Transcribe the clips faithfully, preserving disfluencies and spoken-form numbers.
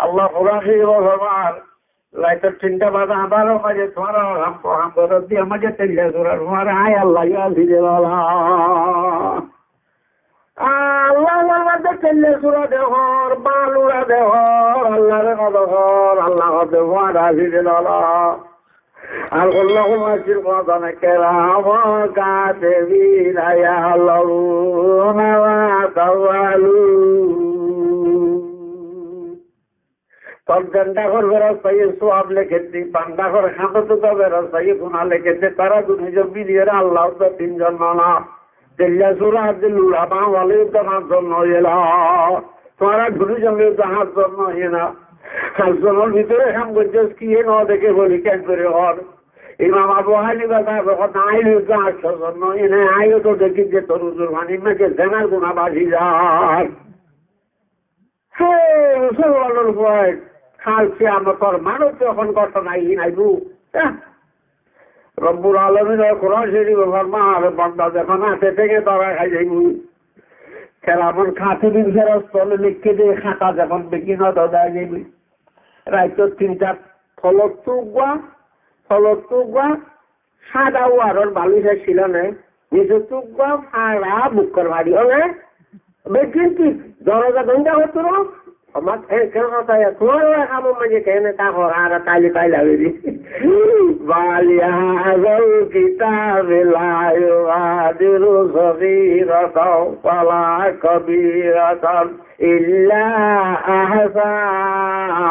Allah Kuran Córife formar, raitor tinta baza añdáror maze tuáñra ham, ham goródde, añár maze teilla surat, tuáñra añí Allah yó así de bála. Allah, Allah, Allah, de kelle sura de hor, balura de hor, Allah re no de hor, Allah hoó de fuara así de lolo. Ar Allahul Masjid Qur'an kiraman katibina ya'lamuna ma taf'alun. Tor zendagor ferestoye suab lekédde, bandagor háñdot uggwá ferestoye guná lekédde, tará duní zon miliyóre Allah uggwá tin zon no na. Teilla sura de lula bañwale uggwá háñt zon no óiye na. Tuáñra duní zon uggwá háñt zon no óiye na. Háñt zonor bútore ham goijjós kiyé no deké boli ken gorí hoór. Imam Abu Hanifa sábe hoó, añí uggwá háñt zon no óiye na, añí yó to dekí de tor uzur fanír maze zenar guná basi zar. Hé, musolmanor fuain, kal kiyamotor maidanon ehón gótona iín aibó. Yah! Robbul Alamine Kuran Córife formar, banda zehón áte teke dóra hái zaibo, kiraman katibin ferestáye leikké de hata zehón beggín dóra hái zaibo. Raitor tintat tolottú uggwá, tolottú uggwá, Sáda uaror balus accíl ne, nisottú uggwá fara bukkor fari óne, beggín thík, doroza dónda hoitó na, amat e ken hotá ya, tuáñr e hamor maze kene ta hor, ar taile taile beri. بل بهذا الكتاب لا يغادر صغيرة ولا كبيرة إلا أحصاها.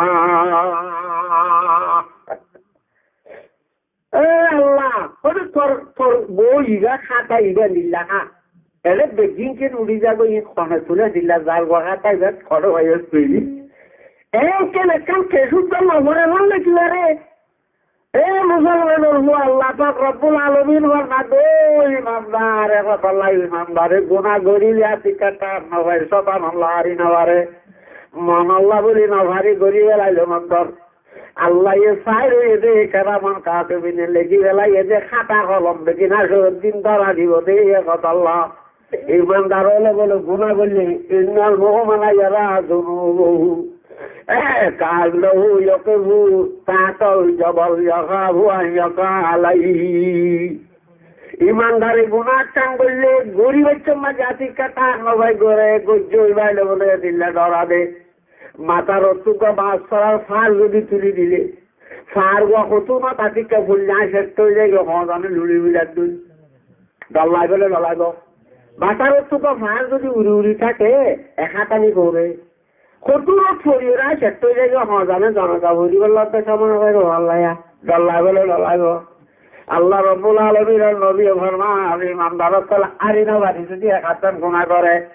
E Allah, óre tor, tor boi iba, hata iba nilla ha. Ere beggín ken uri zagói, hone tule dilla zargói hata iba, hone hoiyós tui. E ken ekkán kesut no more, no lekile re. E musolmanor fua, Allah pak Robbul Alamin formar de, o imandar, e hotá Allah imandare guná goríle atikka tar no fai, sotan Allah ari no fare. Mon Allah buli no fari gorí felaile mondor. Allah ye sai roiye de, kiraman katibine leki felaiye de, hata kolom beggín asor din dóra dibo de, e hotá Allah. Imandar ókkole bole guná goille, إن المؤمن يرى ذنوبه كأنه يقف تحت الجبل يخاف أن يقع عليه. Imandare guná ekkán goille, gorí baiccé maze atikka tar no fai gore, goijjé ói faile bole dilla dóra de. Matar ottú uggwá bas farar far zodi tuli dile, far uggwá hotún ot atikka foille añí cetto ói zaigói, hoó zane luri bilar dui. Dollai bole dollaibo. Matar ottú uggwá far zodi uri uri táke, ek hátani fore. Hotún ot foriyóre añí cetto ói zaigói, hoó zane zanaza foribar lói somoi no faibo, Allah ya. Dollai bole dollaibo. Allah Robbul Alaminor nobiye formar, imandar okkol ari no fari zodi ek háttan guná gore,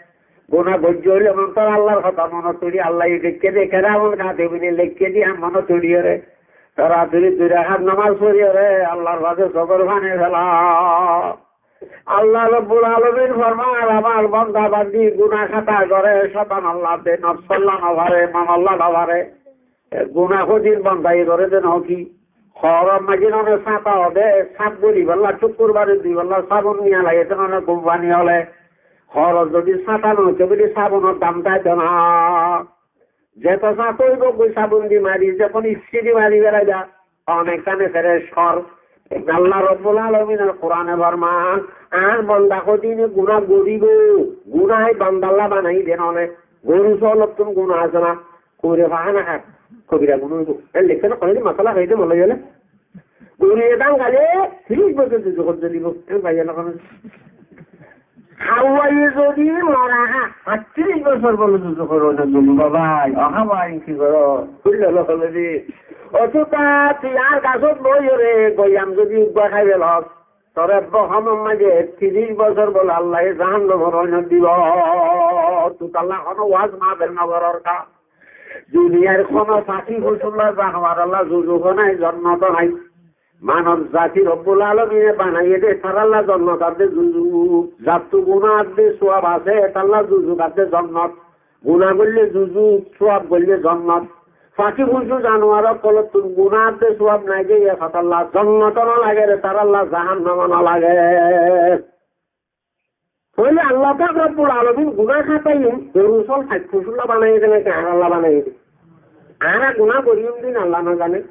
guná goijjé óile montor Allar hotá monot turí, Allah ye deikké de, kiraman katibine leikké de, monot turíyore. Toratori dui rakat nomaz foriyore, Allar waste sokor faní fela. Allah Robbul Alamin formar, amar banda bandi guná hata gore, sotan Allah de, nofs Allah no fare, mon Allah no fare. E, guná hodin banda ye gore de no ki? Horor maze none sáta ode, saf gorí balla, cúkkur bari di balla, sabun niya lage de none kumpani óle. Horor zodi sáta no óito buli sabunor dam táito na. Zeto sáta óibo goi sabun di mari, zehón issi di mari belaiba, onekkán fresh hor. Allah Robbul Alamin Kurane formar, añár banda hodine guná goribo, guná e bandalla banai de none. Goru solottún guná asé na? Kuire fahana hár, kobira guná óibo. E lekké na, hono din masala hoiyé de molo gele. Goru e dán gaile tiríc bosór duzokot zolibo. E bái, Allah hono. Háwaye zodi mora há, aittiríc bosór bole duzokot zolibo bái. O háwa, in ki goro? Kulle lo hole de. Otuta tui ar gasot boiyore, goyam zodi uggwá hái felos, tore bohomor maze tiríc bosór bole Allaye jahannamor oinot dibo. Tui Allah hono waz mabel no goror ka. Duniyar hono faki fusulla januar alla zuzuk nai, jonnot nai. Manob zati Robbul Alamine banaiye de, taralla jonnot ar de zuzuk. Zattu guna ar de suwab asé, taralla zuzuk ar de jonnot. Guna goille zuzuk, suwab goille jonnot. Faki fusu januar okkolottun guna ar de suwab nai de, ye fatalla jonnot no lage re, taralla jahannam no lage. Tóile Allah pak Robbul Alamin guna hatayin goru sól faki fusulla banaiye de naki añáralla banaiye de? Añára guná goríyum de Allah no zane.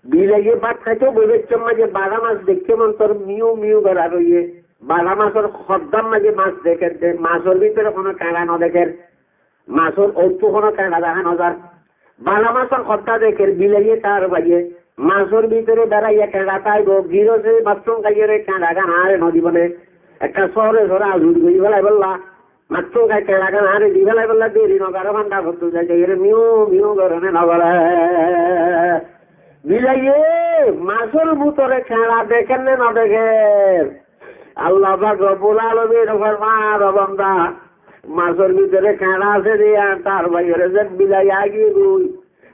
Bilaiye bát háito boibaccór maze baçá mas deikké montor miu miu gorá roiye. Baçá masor hoddár maze mas dekér de, masor bútore hono keñça no dekér. Masor óttu hono keñça dahá no zar. Baçá masor hoddá dekér bilaiye tar baiye. Masor bútore beraiye keñça taibo, girose mattún háiyore keñça gán añáre no dibo né. Ekká sóore sóore azur gorí félaibolla. Mattún hái keñça gán añáre di félaibolla deri no goré, fanda fottu zai zai ere miu miu goré né no goré. Bilaiye masor bútore keñça dekér né no dekér? Allah pak Robbul Alamine formar, ó banda, masor bútore keñça asé de, tar báiyore ze bilai aigiyé goi.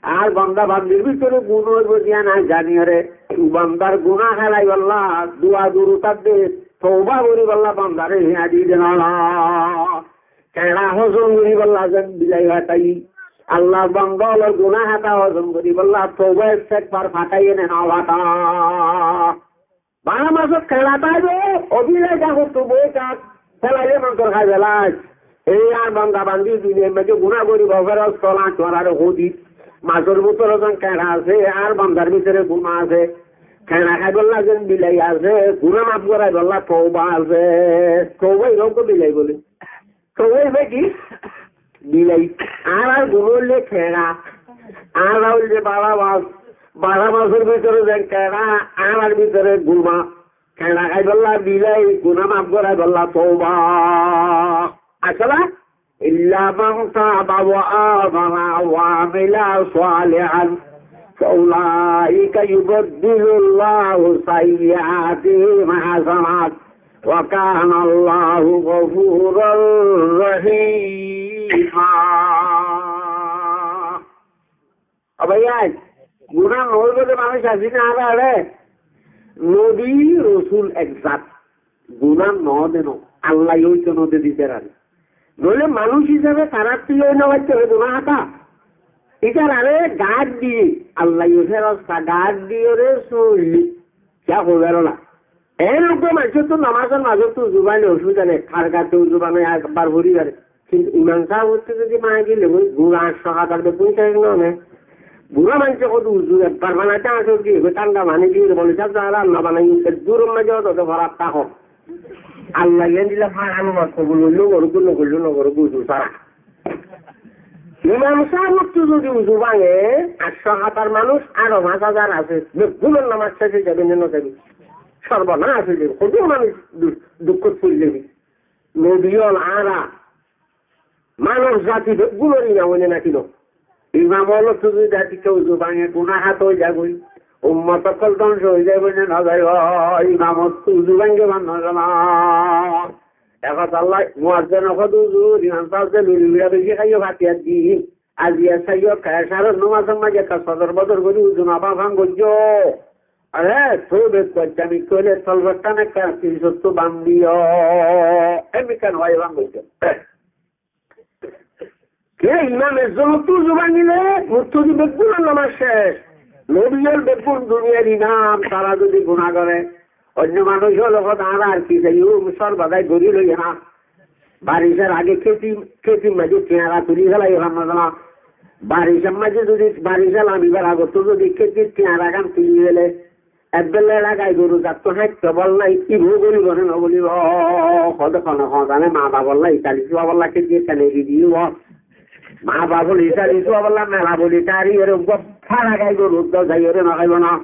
Ar banda bandir bútore guná óibo de yián añí zani ore, bandar guná hélaibolla dua durud de, touba goríbolla bandare híya di de no. Keñça hozom goríbolla zen bilai hátai, Allah banda ókkolor guná háta hozom goríbolla touba istigfar fátai né no fáta? Baçá masot keñça taibo, ó bilai dahá hottú boi tak, félaiye montor hái félai. Ei añár banda bandi duniyar maze guná goríbo, ferestalá tuáñrare hoó de. Masor bútore zen keñça asé, añár bandar bútore guná asé. Keñça háibolla zen bilai asé, guná maf goráibolla touba asé. Touba iba uggwá bilai bóle. Touba iba ki? Bilai. Añárar guná óile keñça. Añára óile baçá mas. Baçá masor bútore zen keñça, añárar bútore guná. Keñça háibolla bilai, guná maf goráibolla touba. Asé na? إلا من تاب وآمن وعمل صالحا فأولئك يبدل الله سيئاتهم حسنات وكان الله غفورا رحيما. Ó bái, guná no óibo de manúic asé né añára re? Nobi, rosul ek zat. Guná no de no. Allah ye óito no de dite raní. Noile manúic hísabe taráttu ói no faitto re guná háta. Ítarare gaád diye, Allah ye feresta gaád diye re sóilli. Kiyá hoibar na. Eén uggwá maincóttu nomazor mazottu uzu báñgile osubida nai, har gatte uzu báñgi ekbar fori fare. Kintu imam sáb ottu zodi báñgi dile goi, gura añcco házar beggún céc no óne. Gura maincé hoó de uzu ekbar banaite añcor diye goi, thánda faní diye goi, boli sáb zara no banaiye, e duror maze hoó de forat táko. Allah ye endilla fáñk nomaz kobul goillé goruk, no goillé no goruk, uzu sára. Imam sáb ottu zodi uzu báñge, añcco házar manúic, aró fañs házar asé, beggúnor nomaz céc ói zaibo né no zaibo? Sorbonác ói zaibo, hodún manúic du-, dukkót fori zaibo. Nobi ókkol añára, manob zati beggúnor imam óine na ki no? Imam ókkol ottu zodi zati kiyé uzu báñge, guná háta ói zagói, ummot ókkol dóngco ói zaibo né no zaibo? Imam ottu uzu báñge ban no zana. Ek hotá Allah, muazzin ókkol ottu uzu, imam sáb ze luri bira beci háiyo fatiya di. Aijja saiyo, ecaror nomazor maze ekka sodor bodor gori uzu no fán goijjó. Are, tobe goijjó, ami kóile tolfar tán ekka tirisottu bandi ó. Emikkan hoi fán goijjó. Kiyá imam ezzonottu uzu báñgile, muktadi beggúnor nomaz céc. Nobi ókkol beggún duniyar imam, tara zodi guná gore, oinno manúic ókkol hoó de añára ar ki saiyum, sorbadai gori loi na. Barisar age kéti, kétir maze tiañra tuli félai, hon na zano? Barisar maze zodi, barisar lamibar agottu zodi kétir tiañra gán tuli féle, ebbelle era gai goru zattu háitto bol nai, ibo golibo né no golibo? Hoó de hono hoó zane, ma baf olla, itali suwa bolla kéti ekkan eri dibo. Ma baf olla, itali suwa bolla, mela boli tari ere uggwá fara gai goru uddo zai ere no haibo na.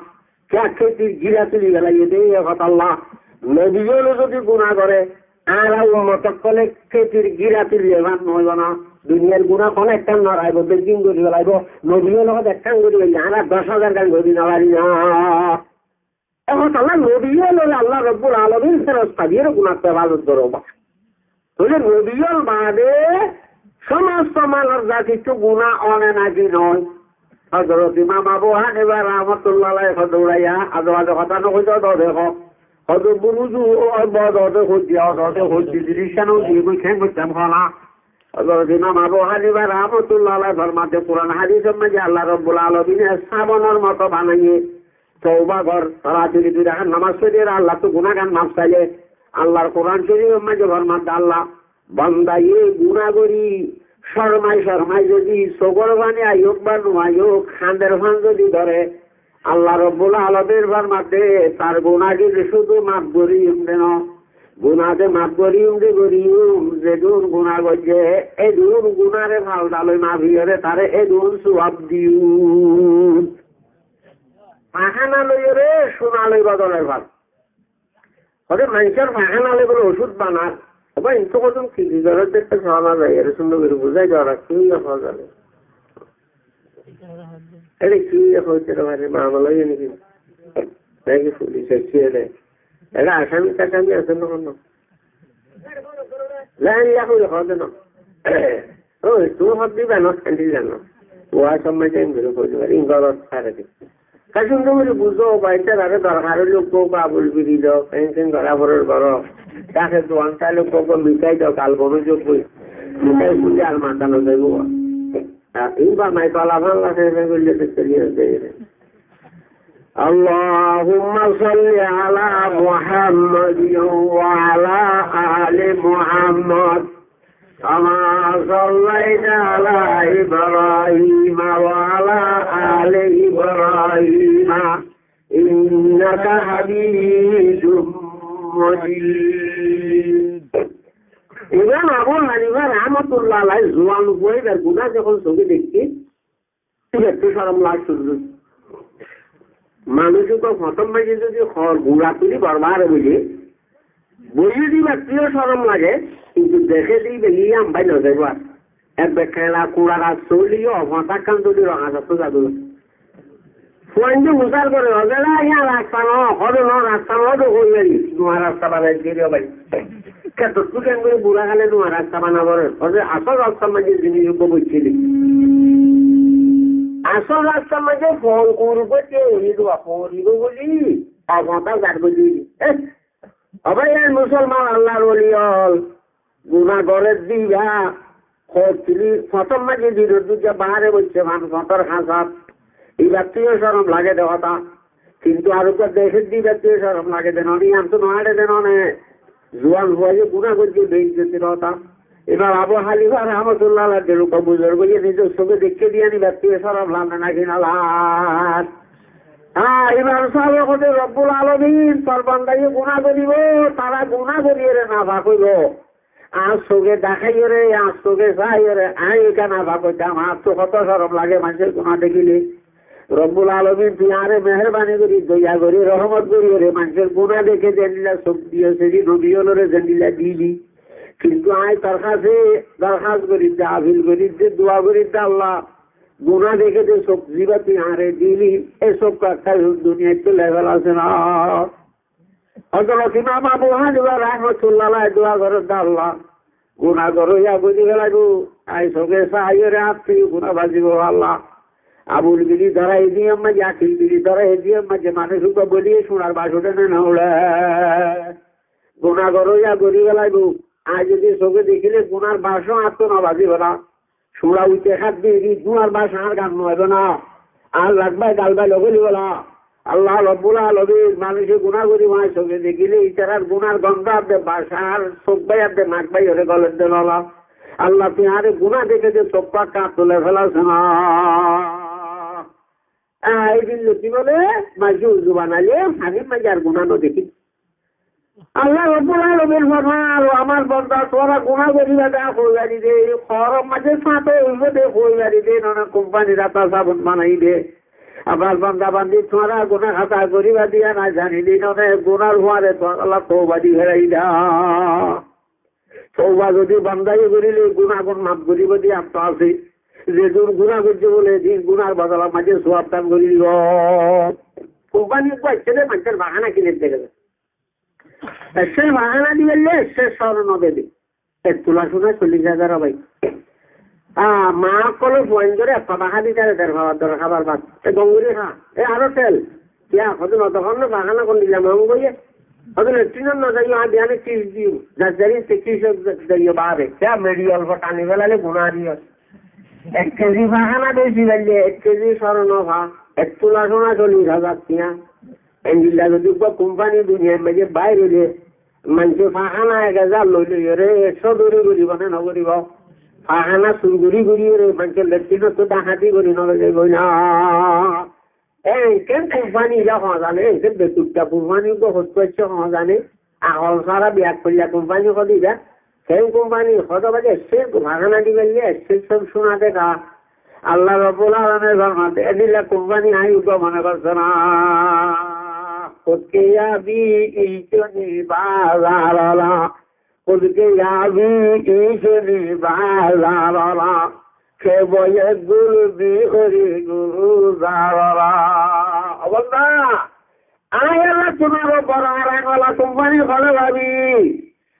Kiyá kétir gira tuli félaiye de, e hotá Allah. Nobi ókkole zodi guná gore, añára ummot ókkole kétir gira tuli fán no óibo na. Duniyar guná hono ekkán no raibo, beggín gori félaibo. Nobi ókkole ekkán gori félaiye, añára doc házar gán gori no fari na. E hotá Allah, nobi ókkole Allah Robbul Alamin feresta diyore guná ttu hefazot goron. Tóile nobi ókkol bade somosto manúic zatittu guná óne na ki no? Hozrot Imam Abu Hanifa rahmatullah alaih hoó de, uçaiya, azo azo hotá no hoito de, hoó de, buruzu, ó, ó, bo de, hoó de, hoó de, hoó de, jinis kan di goi, ken goittam hoó na. Hozrot Imam Abu Hanifa rahmatullah alaih formade, Kuran hadisor maze Allah Robbul Alamine sabonor moto banaiye, touba gor, toratori dui rakat nomaz fori, Allattu guná gán maf saile, Allar Kuran Corifor maze formade Allah, bandaye guná gori Cormai cormai zodi sogor faní aiyók ba no aiyók, hañder fán zodi dóre, Allah Robbul Alamin formade, tar gunagin cúdu maf goríyum de no. Guna de maf goríyum de goríyum, zedún guna goijjé, edún gunare falta loi maf gorí tare edún suwab diyum. Fahána loiyóre cúna loi bodolor fán. Hoóde maincór fahána loi bóle ocúd banar. Oba, intu hodún ki ki goródde, ekká sóma zai, ere cúndor gorí buzái dóra, ki hoó zane? Ere ki hoóite re bari, mamala óiye niki? Naki fulis aiccé ere? Ere asami tasami asé no hono? Zai, ya hoói hoóde no. Ói, tuñí hoódde iba no, endilla no. Waz or maze endilla hoói dibar, in gorot fare de. Kasum tumare buzó, bái, tarare dorhar óile uggwá uggwá abul biri do, ken ken gora foror goro. Tare duan táile uggwá uggwá mitai do, kal bono jogoi. Mitai fúle ar mata no zaibo. Ar in ba mai tola falla se se goille de keliya de. اللهم صل على محمد وعلى آل محمد. كما صليت على إبراهيم وعلى آل إبراهيم إنك حميد مجيد. Imam Abu Hanifa rahmatullah alaih zuan fuain or guna zehón sóge deikké, Ibattú corom lage cúru. Manúic uggwá fotór maze zodi hoór gura tuli borbad ói boille, boille de ibattú yó corom lage, kintu deké de iba yí ambái no zaibo ar. Ek bek kela kura rasta óile yó fotór kán zodi roña rasta zaibo. Fuain de fusár gore, "Ózela, yían rasta no, hoóde no, rasta no de hoi bari, dua rasta banai diyé re bái." Kettú keéngori bura hále dua rasta bana fore? Óze asól rastar maze zinis uggwá boiccé de. Asól rastar maze fol kur boiccé, uni dua foribo buli, asóta zar buli. Eh, ó bái, e musolman Allar woli ól, guna gorer de iba, hoór tuli fotór maze dinor duijja bahare boiccé, fán fotór hañsat. Ibattú yó corom lage de hotá. Kintu ar uggwá deké de ibattú yó corom lage de no, yían to no hañçe de no ne. Zuan fuaye guna goijjé, beizzoti hotá. Imam Abu Hanifa rahmatullah alaih de uggwá buzurg óiye nizor sóge deikké de yían ibattú yó corom lage naki no lage? Há, Imam sábe hoóde Robbul Alamin tor bandaye guna goribo, tara guna goriyóre nafak óibo. Añár sóge dekáiyore, añár sóge saiyore, añí ekká nafak óitam, añáttu hoto corom lage maincór guna dekíle. Robbul Alamin, tui añáre meherbani gorí, doya gorí, rohomot goríyore maincór guna deké de endilla sók diyó, seri nobi ólore zendilla dili. Kintu añí tor hañse dorhas gorí de, afil gorí de, dua gorí de, Allah, guna deké de sók ziba tui añáre dili, e sók ekká duniyaittú level asé na. Hozrot Imam Abu Hanifa rahmatullah alaih dua gorer de, Allah, guna goróya buzí felaibo, añí sóge saiyore añáttu guna bazibo Allah. Abul biri dórai diyé maze, akil biri dórai diyé maze, manúic uggwá bóliye cúnar bac uçé né no uçé? Guna goróya gorí felaibo, añí zodi sóge dekíle gunar bac ó añáttu no bazibo na. Cúra uite hádde, eri duar báca añár gan no aibo na. Añár lagbai dalbai logói dibolla. Allah Rabbul Alamin manúice guná gorí añí sóge dekíle, ítarar gunar gondó adde báca añár sók bái adde nak báiyoré golot de lola. Allah, tui añáre guná deké de sók bái ká tulai felas na. Añí bille ki bole, maze uzu banaile, añí maze ar guná no dekí. Allah Rabbul Alamin formar, "O amar banda, tuáñra guná goríba de, hoi bari de, horom maze fáñto óibo de, hoi bari de, nona kumpani rata sabun banai de. Amar banda bandi, tuáñra guná hata goríba de, na zani de, nona gunar fuare tuáñra touba di felai da." Touba zodi bandaye goríle, guná gun maf goríbo de, ar to asé. Zedún guná goijjé bole, edún gunar bodola maze suwab dan gorí dibo. Kumpani uggwá aiccé de, maincór fahana kinet de gede. Ecce fahana dibaille, ecce sorno dede. Ek tula sona chollic házar, bái. A, ma ókkole fuaindore ek fa fahana diyore der fa, der hábar bad. E gom gorí há. E aró tel. Kiya, hodún oto hon no fahana kon dilla ma óngoye. Hodún letrinot no zaiyo, añí biyane kis diyo. Zar zar inte kis zaiyo babe. Kiya, meri olfo tani felaile guná diyo. Ek kezi fahana beci faille, ek kezi sorno fa. Ek tula sona chollic házar tiya. Endilla zodi uggwá kumpani duniyar maze bair óile, maince fahana ek házar loi loiyore, ekcó dori goribo ne no goribo? Faikána sur gorí gorí ore, manúcor letrínottú dahati gorí no loi zaibói na. Eén ken kumpani ira hoó zane, eén ken betuttá kumpani uggwá hottú aiccé hoó zane, akol sára biyakkóilla kumpani hoó de ira. Ken kumpani hoó de bade, eccé faikána dibailla, eccé sob cúna deka. Allah Rabbul Alamine formade, edilla kumpani añí uggwá mone goijjum na. Kut ke abhi isni bazar la, kut ke abhi isni bazar la, ke boye gul bihari gulzar la. Ó banda, añí Allah tuáñre boro arang wala kumpani hoilé bábi.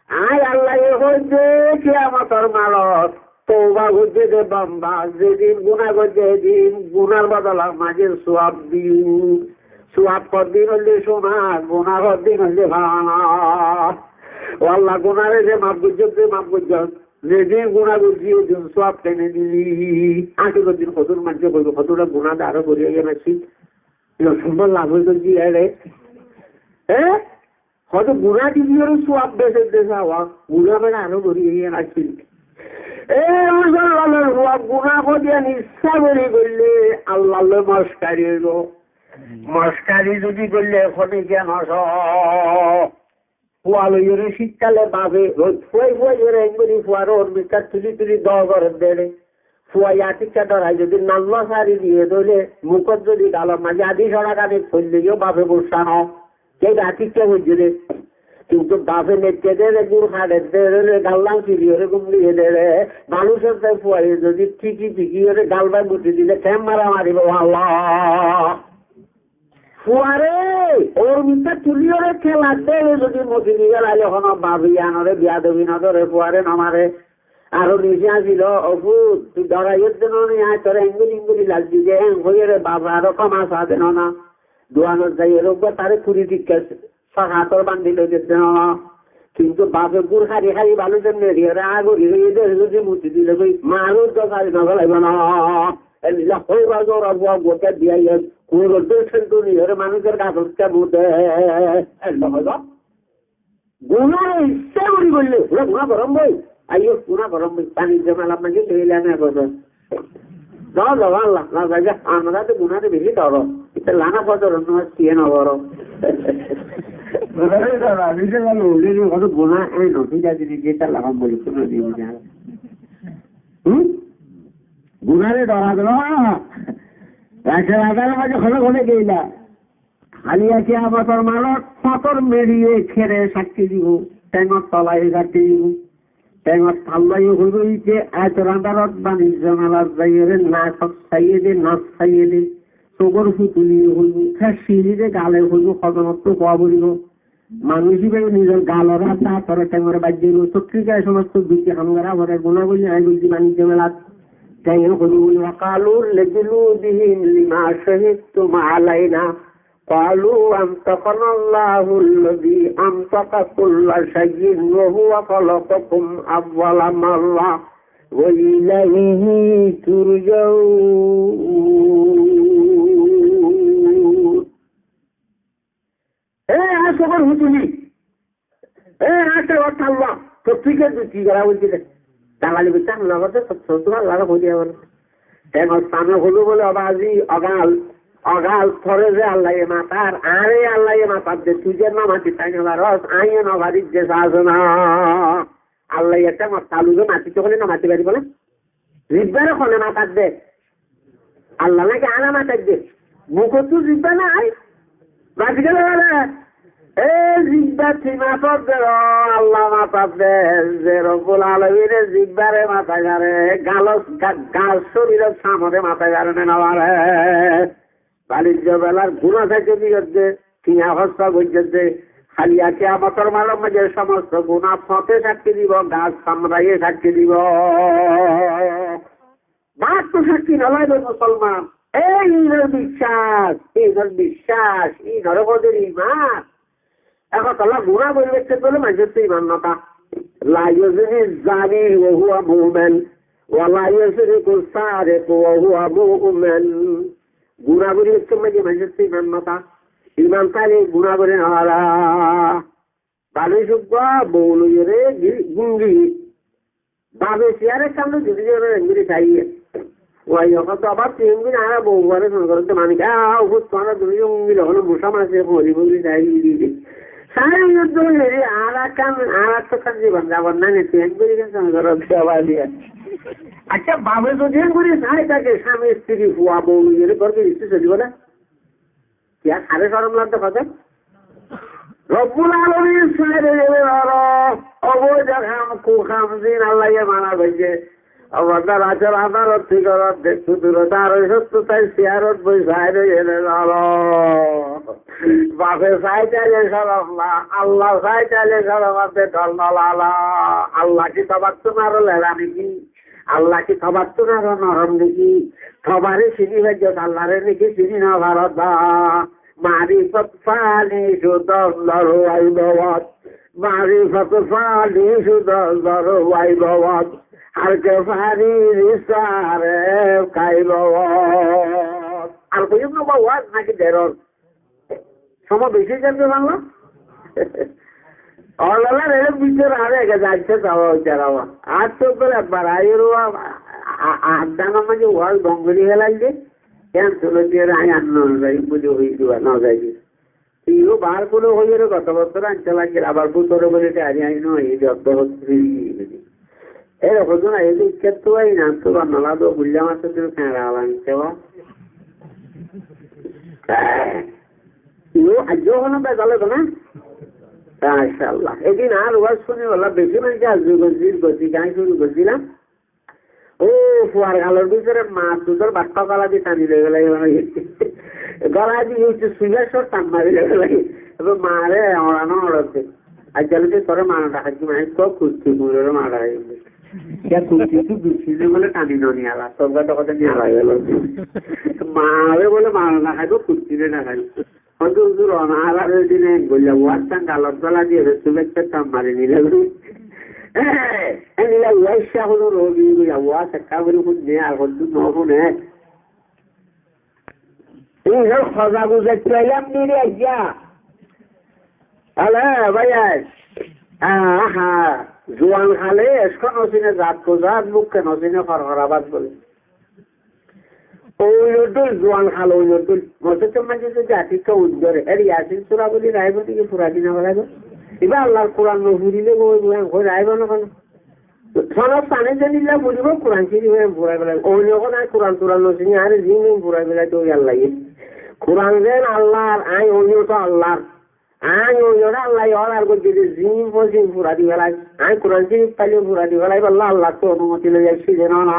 Añí Allaye hoóidde kiyamotor maçot touba goijjé de banda, zedin guná goijjé edin gunár bodolar maze suwab diyum. Suwab hoddin óilde cúna, guná hoddin óilde fana. Ó Allah, gunáre ze maf goijjós de maf goijjós, zedin guná goijjí ódin suwab kene dili. Akér din hoddúr maincé hoibo, hoddúr guná de aró bori óiye naki. Lofsumba laf ói goijjí ere. Hé? Hoto guná di diyóre suwab beci de sawa, guná bera aró bori óiye naki. E musolmanor fuwa, guná hoddin issá gorí goille Allah loi moskari óibo. Moskari zodi goille hone giyán asó. Fuwa loiyóre cíkkale bafe roid fuwai fuwaiyóre engori fuware ór bittá tuli tuli dor gorer de re. Fuwaye atikka dórai zodi nalla sári diye dóile, mukót zodi galor maze adi sóra gani foille yó bafe gussá no. Ke atikka foijje de. Kintu bafe nette de re, gur haçe de re, gallan siri ore gum diye de re. Manúcor de fuwaye zodi tiki tiki ore gal bai muti dile, ken mara maribo, Allah. Fuware, ór bittá tuli ore kelar de re, zodi muti di gelaile hono bafe iyanore biyadobi no dóre, fuware no mare. Aró nise asíl, "Ó fut, tui dóraiyós de no ni, añí tore enguli enguli laz di de," en hoiyóre bafe aró koma sa de no na. Duanot zaiyóre uggwá tare kuri tikka só hátor bandi loi de de no na. Kintu bafe gur hári hári balú de neriyóre agori óiye de, zodi muti dile goi, manúc do sari no felaibo na. Endilla houra zoura fuwa uggwá diyai, kuwar de sentuni ore manúcor gasot ke mute. Endilla hoibo. Guná issá gorí goille, guná, guná gorom boi. Aiyó, guná gorom boi. Banijjo melat maze sóile ami gorom. Dó, dó, Allah, na zaiga, amra to guná de beci doro. Ita lana fodor no, siye no goro. Guná de doro, ami de galo, ule ni hoto guná, e no, tui jadi ni jeta lana boli, tui no di buja. Hum? Guná de doro, doro. Raste raste maze hone hone geila. Háliya kiyamotor maçot fótor meçiye kere sakki dibo, théngor tolaye sakki dibo, théngor thallaye hoibo, "Ite añí tor andarot banijjo melat zaiyóre nasot saiye de, nas saiye de." Sógor futuliye hoibo, thér siri de gale hoibo, hozonottú hoó foribo. Manúc íba nizor galore, théngore baijje dibo. Tók thík asé, e somosto duti ham gora fore, guná goijjí, añí goijjí banijjo melat. Thénge hoibo buli, "Wa qalu li juludihim lima shahidtum alaina." قالوا أنطقنا الله الذي أنطق كل شيء وهو خلقكم أول مرة وإليه ترجعون. E, e, sógor futuli. E, añáre o talla, tók thík asé, duti gora óiye de. Dalali goitte hamla goitte, sób, sób Allah re hoi diya bole. Théngor same hoibo bole, "O bazi, o gal, o gal, tore ze Allaye matar, añáre Allaye matar de, tui ze no mati fari no faros, añí yó no fari de, sas na." Allaye théngor talu ze mati, tui hole no mati faribo na. Zibbare hone matar de? Allah naki añáre matar de? Mukottú zibba nai? Bazi gele bole, e zibba tui matar de, o Allah matar de, ze Rabbul Alamine zibbare matai fare, galo, ga-, gal soriror samore matai fare ne no fare? Banijjo melar guná saite diyóre de, tiya hóros goijjé de, háliya kiyamotor maçot maze somosto guná fóte sakki dibo, gas samraye sakki dibo. Battú sakki no laibo musolman. Ei inor biccác, inor biccác, inore hoó de iman. Ehón tolla guná gorí bette bole maincór to iman no tá. لا يزني الزاني وهو مؤمن، ولا يسرق السارق وهو مؤمن. Guná gorí bette maincór to iman no tá. Iman táile guná gorí no fare. Bali sugga bou loiyóre gi-, gungi. Bafe siyar ekkán loi dui zone engori saiye. Uwaiye hoó de, "Abar tui engori añára bou uore son goródde mani, a, a, ufut tuáñra dui zone engori hono musa masi hori boli saiye." Sai yó de heri, añára kan, añára to kan zibon zabon nai, tui engori kan son goródde abar diya. Accá, bafe zodi engori sai táke, sami istiri fua bou loi ere gór giristi solibo na? Kiyá, hare corom lagde hotá? Robbul Alamin saire gele aro, oboid ham, kukam zin Allaye mana goijje. Obadar acor adar otti gorot, dektu durot ar oisottu tai siyarot boi saire gele aro. Bafe sai taile corom na, Allah sai taile corom ase, dol dol ala. Allah ki tobattun aro lera niki? Allah ki tobattun aro norom niki? Tobare sini faijjó, Allare niki sini no faros ba? Marifot fali sudor dor wai bawat. Marifot fali sudor dor wai bawat. Har ke fari risare kai bawat. Ar koiyum no ba waz naki deron. Soma beci zar de manla. Olala rele bitor are ege zaite sawa ujar awa. Ar to bole bar ayo ro a, a, a, adda nama je wal bongori helal de. Yan tulo de rai an no zai, buli hoi diwa no zai. Iyo bar kulo hoi ro goto bosor ante lagir, abar butore bole te ari ai no, ei de otto bosor. Ere hodun aye de ikkat tu ai nan tu banna la do bulla mas tu kara alan sewa. Iyo, aijjó hono bezal óibo na? Mashallah. Edin ar waz funi bolla beci manúic azzur gozzil, gozzi gai cúru gozzilam. Ó, fuar galor bútore mar dudor batta gala di tani loi gela, gela di uitte suibar sot tan mari loi gela. Ebe mare oñra no oñrade. Aijjal ki tore mare no dahai, mane to kutti murore mare dahai. Ya kutti tu dutti de bole tani no niyala, sorga to hoto niyala gelo. Mare bole mare no dahai, kutti de dahai. Huzur, huzur, onárar ói dine goilla waz tán galot gola diye, be subeccá tán mari nile gori. E, e nile waz cá huzur, o bi goilla waz ekká gori fúnne, ar hoddúr no fúne. Ei hol hoza guzar tuailam nire aijja. Ale, bái, ai. Aha, zuan hale esko no sine, zat ko zat, mukke no sine, hor hor abad bole. Oinor dóil, zuan hal oinor dóil. Mosjidor maze zodi atikka un dóre, er Yasin sura boli raibo niki, fura di no félaibo? Iba Allar Kuran no furile bo, bo, bo, raibo no keno? Sonot sane zenilla furibo, Kuran Corif en furai félaibo. Oinor kotá, Kuran Turan no sini, are zin in furai félaibo, oi Allaye. Kuran zen Allar, añí oinor to Allar. Añí oinore Allaye order goijje de zin fo zin fura di félai. Añí Kuran Corif faile fura di félai, bolla Allar to onumoti loi aiccí de no, no.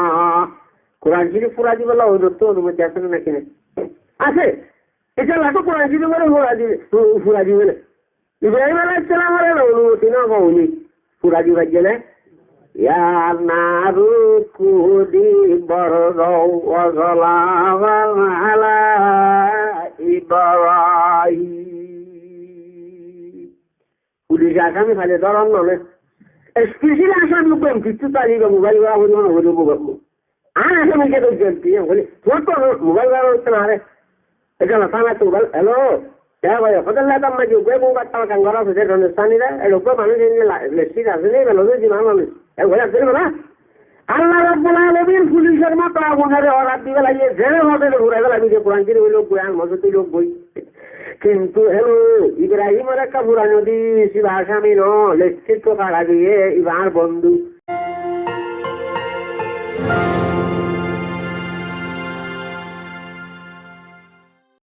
Kuran Corif fura dibolla oinottu onumoti asé né naki nai? Asé. Ita Allah to Kuran Corif ore fura di, fura di bole. Ibrahim aláihissalam ore onumoti no faiyé. Fura di faijje né? يا نار كوني بردا وسلاما على إبراهيم. Fulic asami faile dóron no né. Special asami uggwá em pi tu tali ba mobile gora foribo no foribo mobile. Añár asami ke dóijje em pi, em hoile, tuáñr to mobile gora foribo na re. Ede na tana to mobile, hello. Ya bái, hodolla dam maji uggwá em bar tala kam gora foribo, ede na sani re, ede uggwá manúic ene la, lesi asé ne, belo de diman manúic. Em hoile asé ne bela? Allah Rabbul Alamin fulicor moto agunore order di félaiye, zene hote furai félaibo de, Kuran Corif loigoi, ar mosjid loigoi. Kintu hello, Ibrahimore ekka furai no di, iba asami no, lesi to fara diye, iba añár bondú.